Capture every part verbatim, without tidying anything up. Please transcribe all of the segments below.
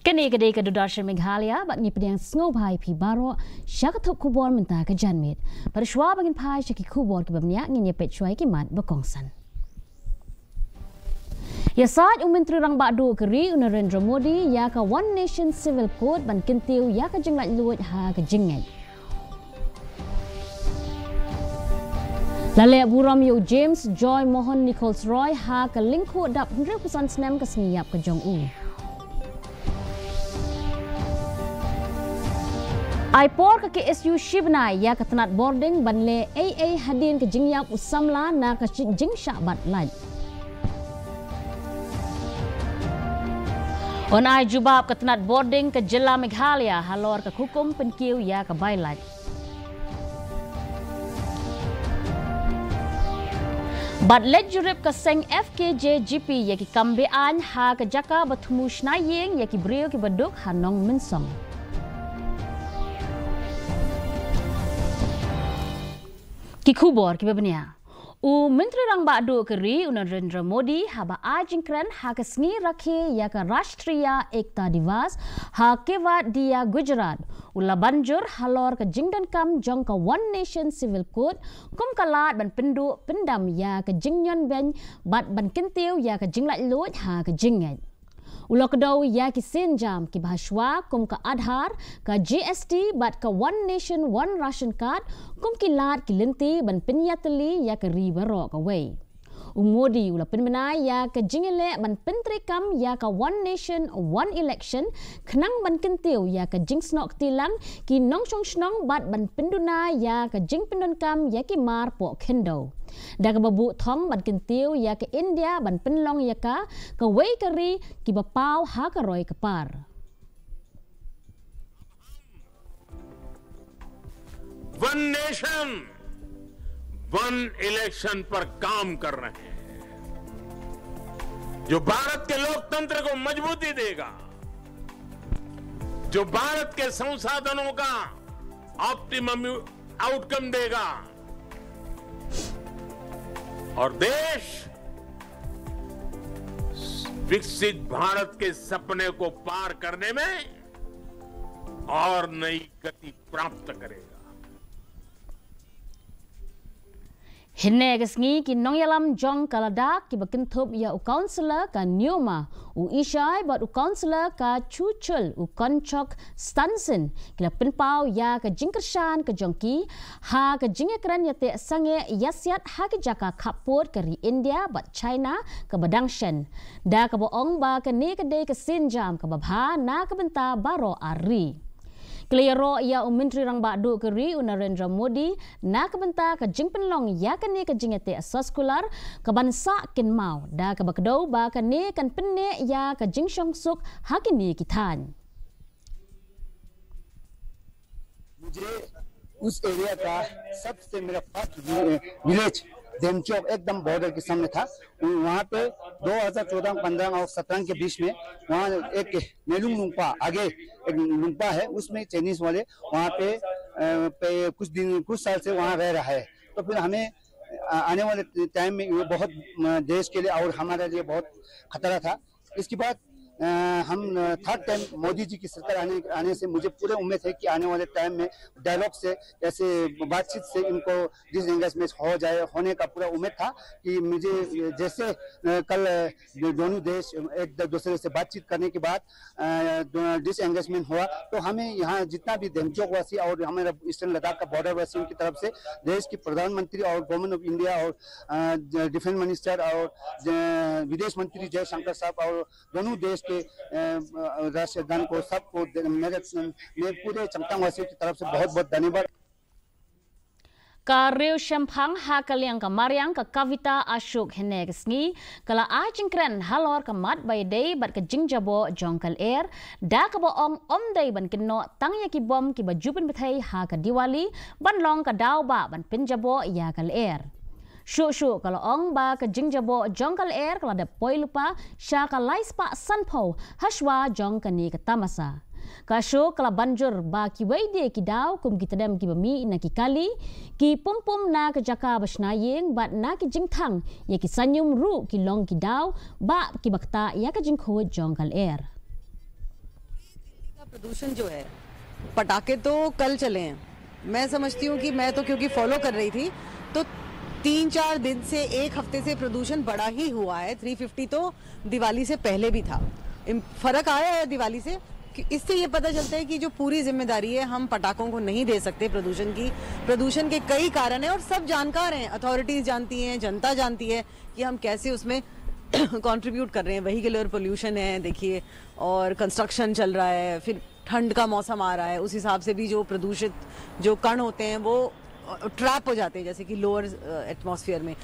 Kane ka dei ka Doordarshan Meghalaya, bad ngi pdiang sngewbha ïa phi baroh sha ka thup khubor mynta ka janmiet. Bad shuwa ba ngin phai sha ki khubor kiba bniah, ngin ïa peit shuwa ïa ki mat ba kongsan. Ïasaid u Myntri Rangbah Duh ka ri u Narendra Modi ïa ka One Nation Civil Code ban kyntiew ïa ka jinglaitluid ha ka jingngeit. La leh burom ïa u James Joy Mohon Nichols Roy ha ka lyngkhuh dap hynriewphew san snem ka sngi ïap ka jong u. Ai por ka KSU shibnai ïa ka tnat bording ban leh ei ei hadien ka jingïap u samla na ka shi-, jingshah bat lait. Yn ai jubab ka tnat bording ka jylla Meghalaya halor ka hukum pynkiew ïa ka bai lait. Bad leit jurip ka seng FKJGP ïa ki kam be-aiñ ha ka jaka ba thmu shna ïing ïa ki briew kiba duk ha Nongmynsong. Ki khubor kiba bniah. U Myntri Rangbah Duh ka ri u Narendra Modi haba ai jingkren ha ka sngi rakhe ïa ka Rashtriya Ekta Diwas ha Kevadia, Gujarat, u la ban jur halor ka jingdonkam jong ka One Nation Civil Code kum ka lad ban pynduh pyndam ïa ka jingïohbeiñ bad ban kyntiew ïa ka jinglaitluid ha ka jingngeit. U la kdew ïa ki sienjam kiba ha shuwa kum ka Aadhaar, ka GST bad ka One Nation One Ration Card kum ki lad ki lynti ban pynïatylli ïa ka ri baroh kawei. U Modi u la pynbna ïa ka jingïaleh ban pyntreikam ïa ka One Nation One Election khnang ban kyntiew ïa ka jingsnoh kti lang ki nongshong shnong bad ban pynduna ïa ka jingpyndonkam ïa ki mar poh khyndew, da kaba buh thong ban kyntiew ïa ka India ban pynlong ïa ka kawei ka ri kiba paw ha ka roi ka par. वन नेशन वन इलेक्शन पर काम कर रहे हैं, जो भारत के लोकतंत्र को मजबूती देगा, जो भारत के संसाधनों का ऑप्टिमम आउटकम देगा और देश विकसित भारत के सपने को पार करने में और नई गति प्राप्त करेगा। Hynne ka sngi ki nongïalam jong ka Ladakh kiba kynthup ïa u Councillor ka Nyoma, u Ishai bad u Councillor ka Chuchul, u Konchok Stanson, ki la pynpaw ïa ka jingkyrshan ka jong ki ha ka jingïakren ïateh sangeh ïasiat ha ki jaka khappud ka ri India bad China kaba dang shen, da kaba ong ba kane ka dei ka sienjam kaba bha na ka bynta baroh ar ri. Ki la ïaroh ïa u Myntri Rangbah Duh ka ri u Narendra Modi na ka bynta ka jingpynlong ïa kane ka jingïateh soskular kaban sah kynmaw, da kaba kdew ba kane kan pynneh ïa ka jingshongsuk ha kine ki thaiñ. मुझे उस एरिया का सबसे मेरा फर्स्ट विलेज देमचोक एकदम बॉर्डर के सामने था। वहाँ पे दो हज़ार चौदह, पन्द्रह और सत्रह के बीच में वहाँ एक मेलुंग लुंगपा, आगे एक लुंगपा है, उसमें चाइनीज वाले वहाँ पे, अ, पे कुछ दिन, कुछ साल से वहाँ रह रहा है। तो फिर हमें, अ, आने वाले टाइम में ये बहुत, अ, देश के लिए और हमारे लिए बहुत खतरा था। इसके बाद, अ, हम, अ, थर्ड टाइम मोदी जी की सरकार आने, आने से मुझे पूरे उम्मीद है कि आने वाले टाइम में डायलॉग से, ऐसे बातचीत से इनको डिसएंगेजमेंट हो जाए, होने का पूरा उम्मीद था कि मुझे जैसे, अ, कल, अ, दो-, दोनों देश एक द-, दूसरे से बातचीत करने के बाद, अ, दो-, डिसएंगेजमेंट हुआ, तो हमें यहाँ जितना भी देमचोक वासी और हमारा ईस्टर्न लद्दाख का बॉर्डर वासियों की तरफ से देश की प्रधानमंत्री और गवर्नमेंट ऑफ इंडिया और, अ, ज-, डिफेंस मिनिस्टर और ज-, विदेश मंत्री जयशंकर साहब और दोनों देश के, अ, अ, राष्ट्रगान को सबको दे-, मेरे, मैं पूरे चंगतांग वासियों की तरफ से बहुत बहुत धन्यवाद। Ka riewshemphang ha ka liang ka mariang ka Kavita Ashok hynne ka sngi ka la ai jingkren halor ka mat ba ïadei bad ka jingjaboh jong ka lyer, da kaba ong ym dei ban kynnoh tang ïa ki bom kiba ju pynbthei ha ka Diwali ban long ka daw ba ban pynjaboh ïa ka lyer. Shuh shuh ka la ong ba ka jingjaboh jong ka lyer ka la dep poi lypa sha ka lai spah sanphew hashwa jong kane ka tamasa. Ka Ashok ka la ban jur ba kiwei de ki daw kum ki tdem kiba mih na ki kali, ki pum pum na ka jaka ba shna ïing bad na ki jingthang ïa ki saiñum ruh ki long ki daw ba kiba ktah ïa ka jingkhuid jong ka lyer. प्रदूषण जो है, पटाखे तो कल चले हैं। मैं समझती हूँ कि मैं तो क्योंकि फॉलो कर रही थी, तो तीन चार दिन से, एक हफ्ते से प्रदूषण बड़ा ही हुआ है। थ्री फिफ्टी तो दिवाली से पहले भी था। इम- फर्क आया है दिवाली से कि इससे ये पता चलता है कि जो पूरी जिम्मेदारी है, हम पटाखों को नहीं दे सकते प्रदूषण की। प्रदूषण के कई कारण हैं और सब जानकार हैं, अथॉरिटीज जानती हैं, जनता जानती है कि हम कैसे उसमें कंट्रीब्यूट कर रहे हैं। वहीकुलर पोल्यूशन है, देखिए, और कंस्ट्रक्शन चल रहा है, फिर ठंड का मौसम आ रहा है, उस हिसाब से भी जो प्रदूषित जो कण होते हैं, वो ट्रैप हो जाते हैं, जैसे कि लोअर एटमॉस्फेयर में।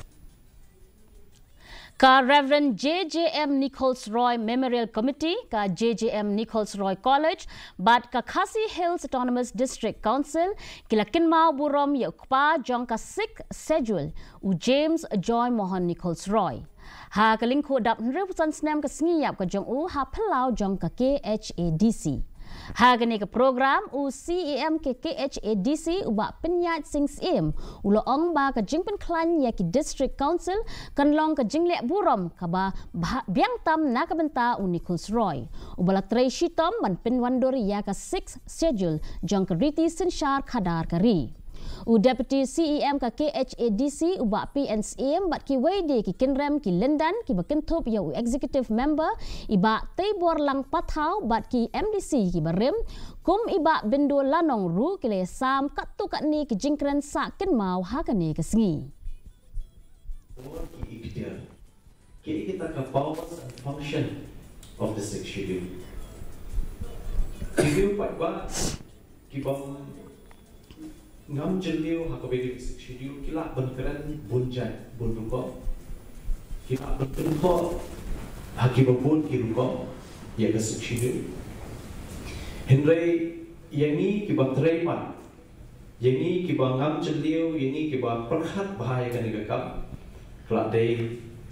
Ka Reverend J J M Nichols Roy Memorial Committee, ka J J M Nichols Roy College, bad ka Khasi Hills Autonomous District Council, ki la kynmaw burom ïa u kpa jong ka Sixth Schedule, u James Joy Mohan Nichols Roy. Ha ka lyngkhuh dap hynriewphew san snem ka sngi ïap ka jong u ha phyllaw jong ka K H A D C. Ha kane ka program, u C E M ka K H A D C, u Bah Pynïaid Sing Syiem, u la ong ba ka jingpynkhlaiñ ïa ki District Council kan long ka jingleh burom kaba bha- biang tam na ka bynta u Nichols Roy, uba la trei shitom ban pynwandur ïa ka Sixth Schedule jong ka riti synshar khadar ka ri. U Deputy C E M ka K H A D C, u Bah P N Syiem, bad kiwei de ki kynrem ki lyndan kiba kynthup ïa u Executive Member, i Bah Teiborlang Pathaw, bad ki M D C kiba rim, kum i Bah Bindo Lanong ruh, ki la ïasam katto katne ki jingkren sah kynmaw ha kane ka sngi. Ki ikhtiar. Ki kita ka powers and function of the Sixth Schedule. Ki dei pat ba ki bym ngam jylliew ha kaba ïadei bad ka Sixth Schedule, ki lah ban kren bun jait bun rukom. Ki lah ban kynthoh ha kiba bun ki rukom ïa ka Sixth Schedule. Hynrei ïa ngi kiba trei pat, ïa ngi kiba ngam jylliew, ïa ngi kiba pyrkhat bha ïa kane ka kam, ka la dei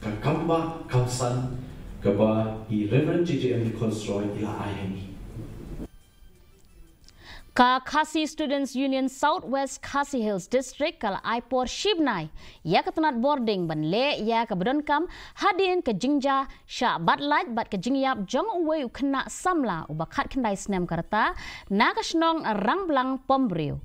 ka kambah kamsan kaba i Reverend J J M Nichols Roy i la ai ha ngi. Ka Khasi Students Union South West Khasi Hills District ka la ai por shi bnai ïa ka tnat bording ban leh ïa kaba donkam hadien ka jingjia shah bat lait bad ka jingïap jong uwei u khynnah samla uba khatkhyndai snem ka rta na ka shnong Rangblang Pumbriew.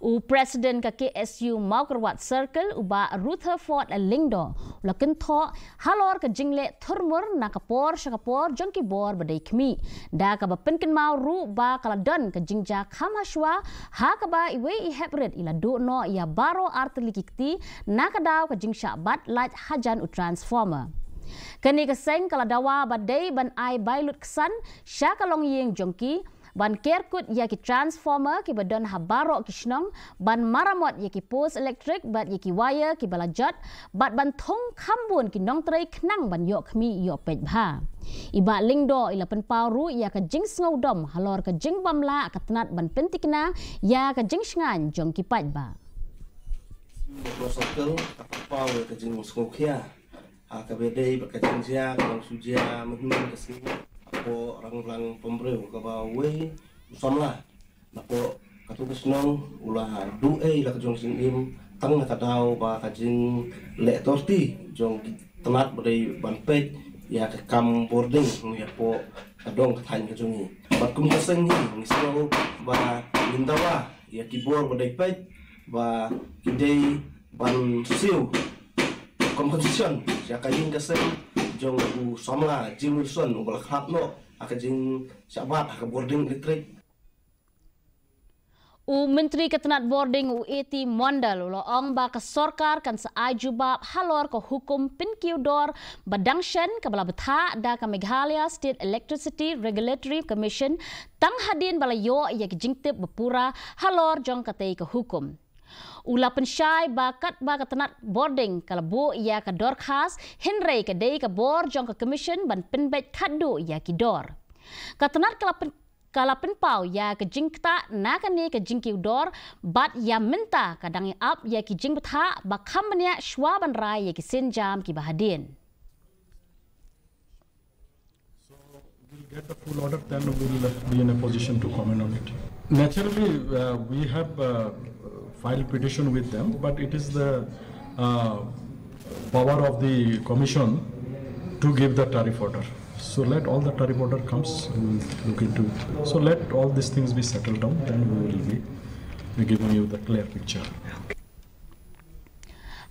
U President ka K S U Mawkyrwat Circle, u Bah Rutherford Lyngdoh, u la kynthoh halor ka jingleh thurmur na ka por sha ka por jong ki bor ba dei khmih, da kaba pynkynmaw ruh ba ka la don ka jingjia kham hashwa ha kaba iwei i heprit i la duh noh ïa baroh artylli ki kti na ka daw ka jingshah bat lait hajan u transformer. Kane ka seng ka la dawa ba dei ban ai bai lut ksan sha ka longïing jong ki ban ker kut ïa ki transformer kiba don ha baroh ki shnong, ban maramot ïa ki post elektrik bad ïa ki wire kiba la jot, bad ban thung kham bun ki nongtrei khnang ban ïoh khmih ïoh peit bha. I Bah Lyngdoh i la pynpaw ruh ïa ka jingsngewdom halor ka jingbym lah ka tnat ban pynthikna ïa ka jingshngaiñ jong ki paidbah. Ka pynpaw ïa ka jingsngewkhia ha kaba dei bad ka jingjia kaba shu jia mynhynnin ka sngi hapoh Rangblang Pumbriew, kaba uwei u samla napoh katu ka shnong u la duh ei la ka jong ka jingim tang na ka daw ba ka jingleh authority jong ki tnat ba dei ban peit ïa ka kam bording hapoh ka dong ka thaiñ ka jong ngi. Bad kum ka seng hi ngi sngew ba ngin dawa ïa ki bor ba dei peit ba ki dei ban siew compensation ïa ka ïing ka sem jong u samla Jim Wilson uba la khlad noh ha ka jingshah bat ha ka bording elektrik. U Myntri ka tnat bording u A T Mondal u la ong ba ka sorkar kan sa ai jubab halor ka hukum pynkiew dor ba dang shen kaba la bthah da ka Meghalaya State Electricity Regulatory Commission tang hadien ba la ïoh ïa ki jingtip ba pura halor jong katei ka hukum. U la pynshai ba katba ka tnat bording ka la buh ïa ka dorkhas, hynrei ka dei ka bor jong ka commission ban pynbeit khatduh ïa ki dor. Ka tnat ka la pyn- ka la pynpaw ïa ka jingktah na kane ka jingkiew dor, bad ïa mynta ka dang ïa ap ïa ki jingbthah ba kham bniah shwa ban rai ïa ki sienjam kiba hadien. So we'll get the full order, then we'll be in a position to comment on it. Naturally, uh, we have uh, filed petition with them, but it is the uh, power of the commission to give the tariff order. So let all the time order comes, we will look into it. So let all these things be settled down, then we will be giving you the clear picture.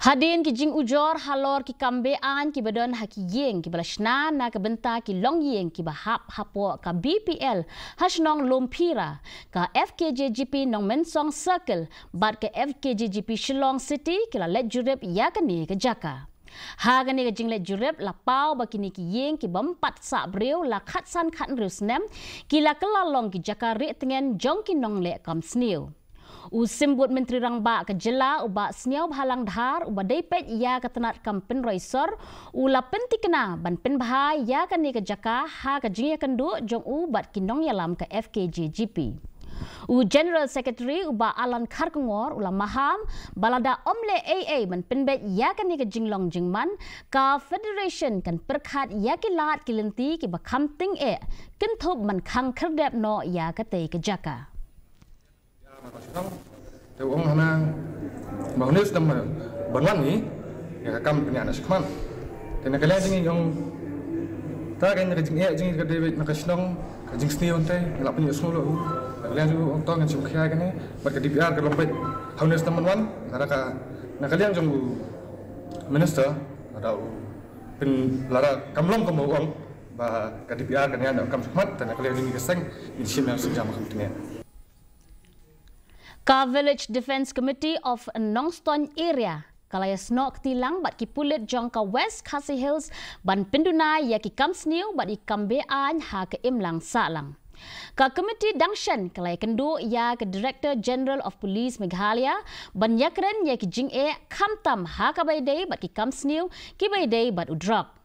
Hadien ki jingujor halor ki kam be-aiñ kiba don ha ki ïing kiba la shna na ka bynta ki longïing kiba hap hapoh ka B P L ha shnong Lumphira, ka F K J G P Nongmensong Circle bad ka F K J G P Shillong City ki la leit jurip ïa kane ka jaka. Ha kane ka jingleit jurip la paw ba kine ki ïing ki bym pat sah briew la khatsan khathynriew snem ki la kylla long ki jaka rieh tngen jong ki nongleh kam sniew. U Symbud Myntri Rangbah ka jylla u Bah Sniawbhalang Dhar uba dei peit ïa ka tnat kam pynroi sor u la pynthikna ban pynbha ïa kane ka jaka ha ka jingïakynduh jong u bad ki nongïalam ka F K J G P. U General Secretary u Bah Alan Kharkongor u la maham ba lada ym leh ei ei ban pynbeit ïa kane ka jinglong jingman, ka Federation kan pyrkhat ïa ki lad ki lynti kiba kham tyngeh kynthup ban khang khyrdep noh ïa katei ka jaka. Te u ong hana ba u ne u sdang ban wan ngi ïa ka kam pynïaid na shakhmat. Te na ka liang jong ngi ong ta ka na ka jingeh jong ngi ka dei na ka shnong ka jingsniew te ngi la pynïoh sngewlem. Na ka liang jong ngi ong to ngan shu khia kane bad ka D P R ka long beit ha u ne u sdang ban wan. Lada ka na ka liang jong u minister lada u pyn lada kam long kum u ong ba ka D P R ka ñiad na ka kam shakhmat te na ka liang jong ngi ka seng ngin shim ïa ka seng jam ka kam te. Ka Village Defence Committee of Nongstoiñ Area ka la ïasnoh kti lang bad ki pulit jong ka West Khasi Hills ban pynduna ïa ki kam sniew bad ki kam be-aiñ ha ka imlang sahlang. Ka komiti dang shen ka la ïakynduh ïa ka Director General of Police Meghalaya ban ïakren ïa ki jingeh khamtam ha kaba ïadei bad ki kam sniew kiba ïadei bad u drok.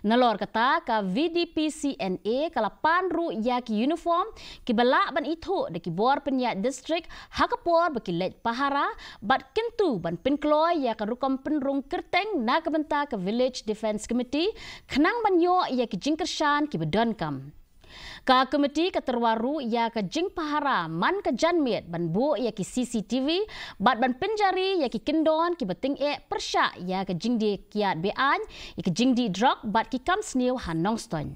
Nalor kata ka V D P C N A ka la pan ruh ïa ki uniform kiba lah ban ithuh da ki bor pynïaid district ha ka por ba ki leit pahara bad kyntu ban pynkloi ïa ka rukom pynrung kyrteng na ka bynta ka Village Defence Committee khnang ban ïoh ïa ki jingkyrshan kiba donkam. Ka komiti ka tyrwa ruh ïa ka jingpahara man ka janmiet ban buh ïa ki C C T V bad ban pynjari ïa ki kyndon kiba tyngeh pyrshah ïa ka jingdih kiad be-aiñ, ïa ka jingdih drok bad ki kam sniew ha Nongstoiñ.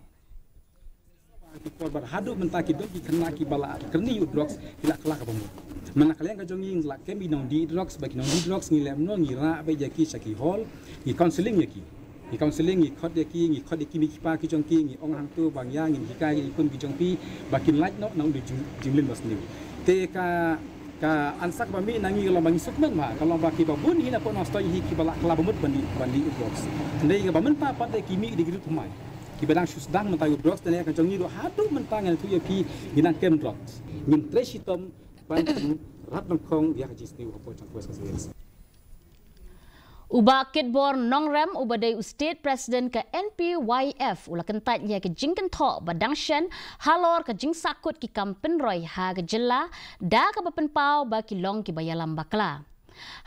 Ki por bad haduh mynta ki don ki khynnah kiba la kyrni ïa u drugs ki la kylla kaba mut. Mynta ka liang ka jong ngi ngi la kem ki nongdih drugs bad ki nongdih drugs ngi leh kumno ngi rah beit ïa ki sha ki hall ngi counselling ïa ki. Ngi counselling ngi khot ïa ki ngi khot ïa ki mei ki pa ki jong ki ngi ong hangto ba ngi ïa ngin hikai ïa ki khun ki jong phi ba kin lait noh na u jing jingmlien ba sniew. Te ka ka answer kaba mih na ngi ka long ba ngi sngewkmen bha ka long ba kiba bun hi na poh Nongstoiñ hi kiba la kylla ba mut ban dih ban dih drugs. Hynrei kaba mynta pat de ki mih de ki ruh thymmai. Kiba dang shu sdang mynta ïa u drugs te na ka jong ngi ruh haduh mynta ngan ïathuh ïa phi ngi nang kem drugs. Ngin trei shitom ban rat nyngkong ïa ka jingsniew hapoh jong ka West Khasi Hills. U Bah Kitbor Nongrem uba dei u State President ka N P Y F u la kyntait ïa ka jingkynthoh ba dang shen halor ka jingsahkut ki kam pynroi ha ka jylla da kaba pynpaw ba ki long kiba ïalam bakla.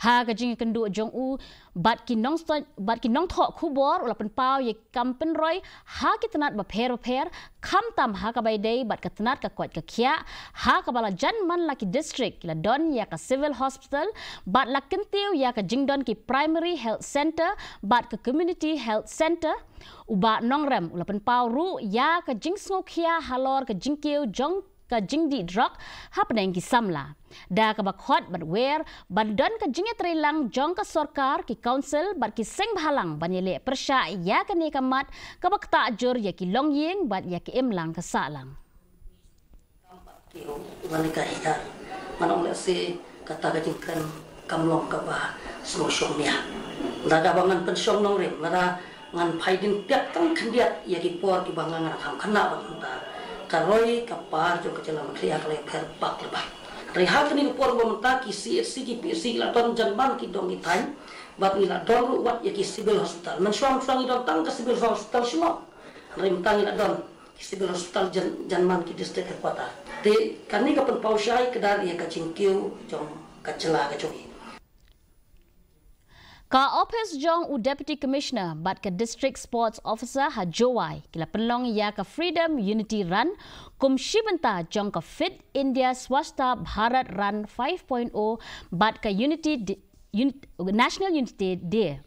Ha ka jingïakynduh jong u bad ki nongstoiñ bad ki nongthoh khubor u la pynpaw ïa ki kam pynroi ha ki tnat bapher bapher khamtam ha kaba ïadei bad ka tnat ka koit ka khiah ha kaba la jan man la ki district ki la don ïa ka civil hospital bad la kyntiew ïa ka jingdon ki primary health centre bad ka community health centre. U Bah Nongrem u la pynpaw ruh ïa ka jingsngewkhia halor ka jingkiew jong ka jingdih drok hapdeng ki samla. Da kaba khot bad wer ban don ka jingïatreilang jong ka sorkar, ki council bad ki seng bhalang ban ïaleh pyrshah ïa kane ka mat kaba ktah jur ïa ki longïing bad ïa ki imlang ka sahlang. Ngan ong lehse kata ka jingkren kam long kaba sngewshong nia. Lada ba ngan pynshong Nongrem, lada ngan phai dien piat tang khyndiat ïa ki por kiba nga nga kham khynnah bad mynta. Ka roi ka par jong ka jylla Meghalaya ka la ïapher bak le bak. Hynrei ha kane ka por ba mynta ki C H C ki P H C ki la don janman ki dong ki thaiñ bad ngi la don ruh wat ïa ki civil hospital. Mynshuwa mynshuwa ngi don tang ka civil hospital Shillong. Hynrei mynta ngi la don ki civil hospital jan janman ki district headquarter. Te kane ka pynpaw shai kdar ïa ka jingkiew jong ka jylla ka jong ngi. Ka ophis jong u Deputy Commissioner bad ka District Sports Officer ha Jowai ki la pynlong ïa ka Freedom Unity Run kum shi bynta jong ka Fit India Swachhta Bharat Run five point o bad ka Unity Di- Unit- National Unity Day.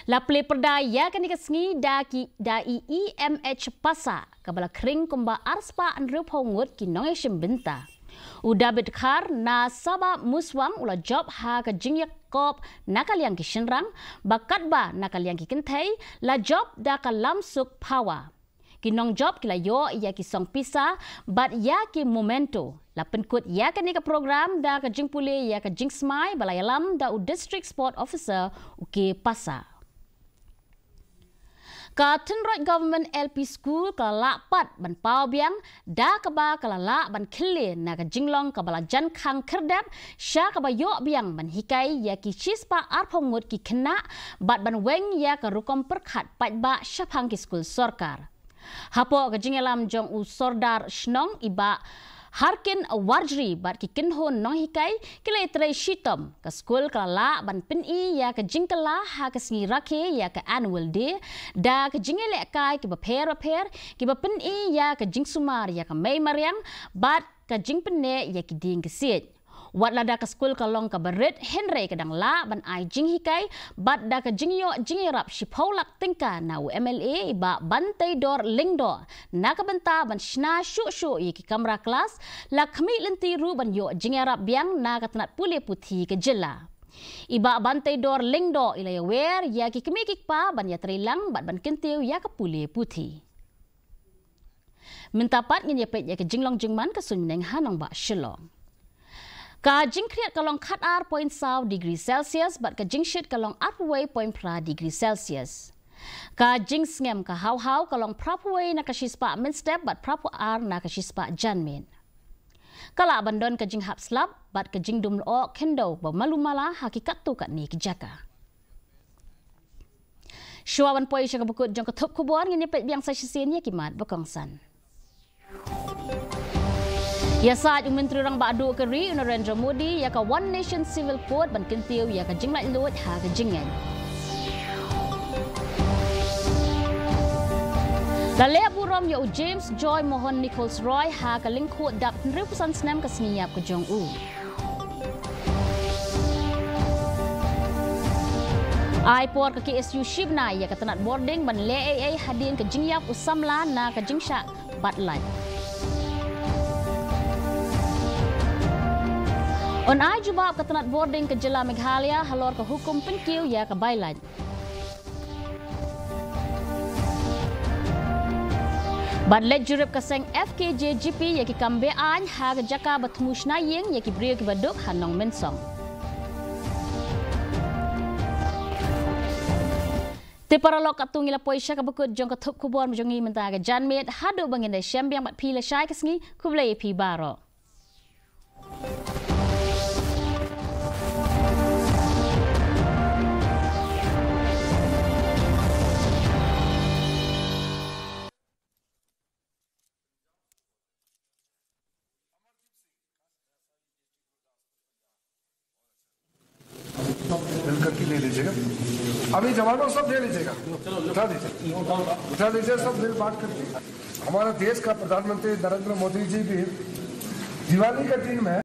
La plie pyrda ïa kane ka sngi da ki, da i E M H Pasa, kaba la khring kumba arspah hynriewphew ngut ki nongïashim bynta. U David Khar na Saba Muswang u la jop ha ka jingïakop na ka liang ki shynrang, ba katba na ka liang ki kynthei la jop da ka lamsuk phawa. Ki nongjop ki la ïoh ïa ki song pisa bad ïa ki memento. La pynkut ïa kane ka program da ka jingpule ïa ka jingsmai ba la ïalam da u District Sport Officer u K Pasa. Ka Tynroit Government L P School ka la lah pat ban paw biang da kaba ka la lah ban khyllie na ka jinglong kaba la jan khang khyrdep sha kaba ïoh biang ban hikai ïa ki shispah arphew ngut ki khynnah bad ban weng ïa ka rukom pyrkhat paidbah shaphang ki skul sorkar. Hapoh ka jingïalam jong u Sordar Shnong i Bah Harkin Warjri bad ki kynhun nonghikai ki la ïatrei shitom, ka skul ka la lah ban pyni ïa ka jingkylla ha ka sngi rakhe ïa ka Annual Day da ka jingïalehkai kiba pher bapher kiba pyni ïa ka jingsumar ïa ka mei mariang bad ka jingpynneh ïa ki dieng ki siej. Wat lada ka skul ka long kaba rit, hynrei ka dang lah ban ai jinghikai bad da ka jingïoh jingïarap shiphew lak tyngka na u M L A i Bah Banteidor Lyngdoh na ka bynta ban shna shuh shuh ïa ki kamra klas, la khmih lynti ruh ban ïoh jingïarap biang na ka tnat pule puthi ka jylla. I Bah Banteidor Lyngdoh i la ïawer ïa ki kmie ki kpa ban ïatreilang bad ban kyntiew ïa ka pule puthi. Mynta pat ngin ïa peit ïa ka jinglong jingman ka suiñ bneng ha nongbah Shillong. Ka jingkhriat ka long khatar point saw degree Celsius bad ka jingshit ka long arphew wei point phra degree Celsius. Ka jingsngem ka haw haw ka long phraphew wei na ka shispah mynstep bad phraphew ar na ka shispah janmiet. Ka lah ban don ka jinghap slap bad ka jingdum lyoh khyndew ba malu mala ha ki katto katne ki jaka. Shuwa ban poi sha kaba kut jong ka thup khubor, ngin ïa peit biang sa shisien ïa ki mat ba kongsan. Ïasaid u Myntri Rangbah Duh ka ri u Narendra Modi ïa ka One Nation Civil Code ban kyntiew ïa ka jinglaitluid ha ka jingngeit. La leh burom ïa u James Joy Mohon Nichols Roy ha ka lyngkhuh dap hynriewphew san snem ka sngi ïap ka jong u. Ai por ka K S U shi bnai ïa ka tnat boarding ban leh ei ei hadien ka jingïap u samla na ka jingshah bat lait. Un ai jubab ka tnat boarding ka jylla Meghalaya halor ka hukum pynkiew ïa ka bai lait. Bad leit jurip ka seng F K J G P ïa ki kam be-aiñ ha ka jaka ba thmu shna ïing ïa ki briew kiba duk ha Nongmynsong. Te paralok, katto ngi la poi sha kaba kut jong ka thup khubor jong ngi mynta ka janmiet, haduh ba ngin da shem biang bad phi lashai ka sngi, khublei ïa phi baroh. मिलकर के ले लीजिएगा। अभी जवानों, सब ले लीजिएगा, उठा लीजिए, उठा लीजिए, सब मिल बांट करके। हमारा देश का प्रधानमंत्री नरेंद्र मोदी जी भी दिवाली का दिन में